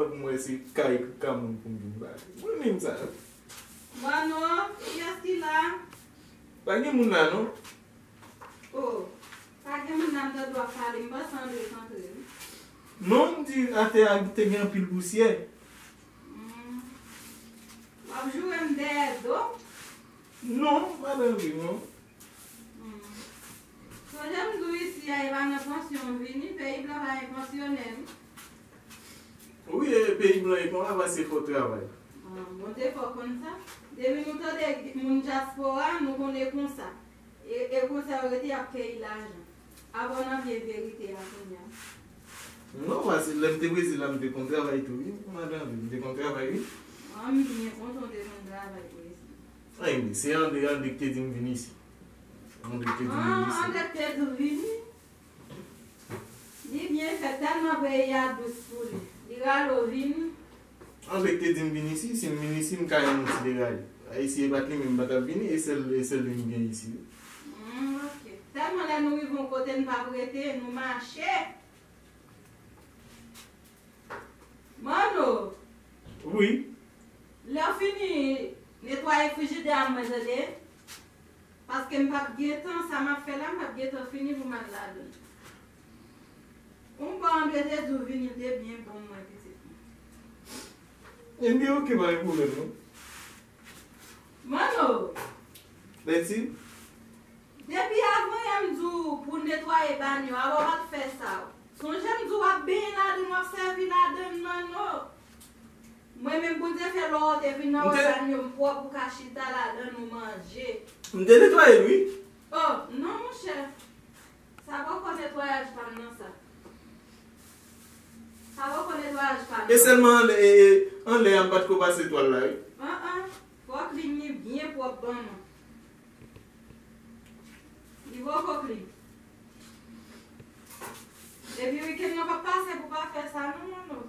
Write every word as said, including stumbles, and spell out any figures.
Pou mwen, se kay ka moun pou m vin bale. Mwen menm sa. Bon, non, kiyès ki la? Pa gen moun la, non. Oh, pa gen moun la, m tande w ap pale, m panse André t antre, wi. Non, m di atè a te gen anpil pousyè. Hmm. W ap joure m dèyè do? Non, madanm, non. Hmm. Sonje m di w isi a, e pa nan pansyon m vini, peyi blan pa gen pansyonè, wi. Wi, e peyi blan e konsa, paske fò travay. Ah, Bondye fè w konn sa. Depi nou tande moun dyaspora, nou konnen konsa. E, e konsa yo rete, y ap keyi lajan. Avan n ap vye verite a kounye a. Non, paske lè m te Brezil la, m te konn travay tou, wi, madanm, m te konn travay, wi. An, m byen kontan w te konn travay Brezil. Ay, se André, André ki te di m vin isi. André ki te di m vin isi. An, André ki te di w vini? Li byen fèt, tèlman peyi a dous pou li. Li rale w vini. André ki te di m vin isi, si m vin isi, m ka jwenn yon ti deraye. Ayisyen e pa t li menm, m pa t ap vini, e sèl, e sèl li m gen isi. Hmm, ok. Tèlman lè nou rive yon kote, n p ap rete, nou mache. Manno! Wi. Lè w fini netwaye frijidè a, mwen tande. Paske m p ap gen tan, sa m ap fè la, m p ap gen tan fini pou m al ladan l. Ou m pa antre te di w vini, l te byen bon mwen, pitit mwen. Ebyen, ok, pa gen pwoblèm, non. Manno! Bèti? Depi avan yè m di w pou w netwaye banyo a, w pa t fè sa. Sonje m di w w ap benyen ladan l, w ap sèvi ladan l, Manno. Mwen menm, Bondye fè lè w te vin nan wè banyo m pwòp, ou ka chita ladan l, ou manje. M te netwaye l, wi. Oh, non, monchè. Sa poko netwayaj pa m nan sa. Sa poko netwayaj pa m nan. E sèlman anlè, e, e, anlè a m pa t ko pase twal la, wi. An, an. Fòk li ni byen pwòp ban mwen. Li poko klin. Epi wikenn nan p ap pase pou pa fè sa, non, non, non.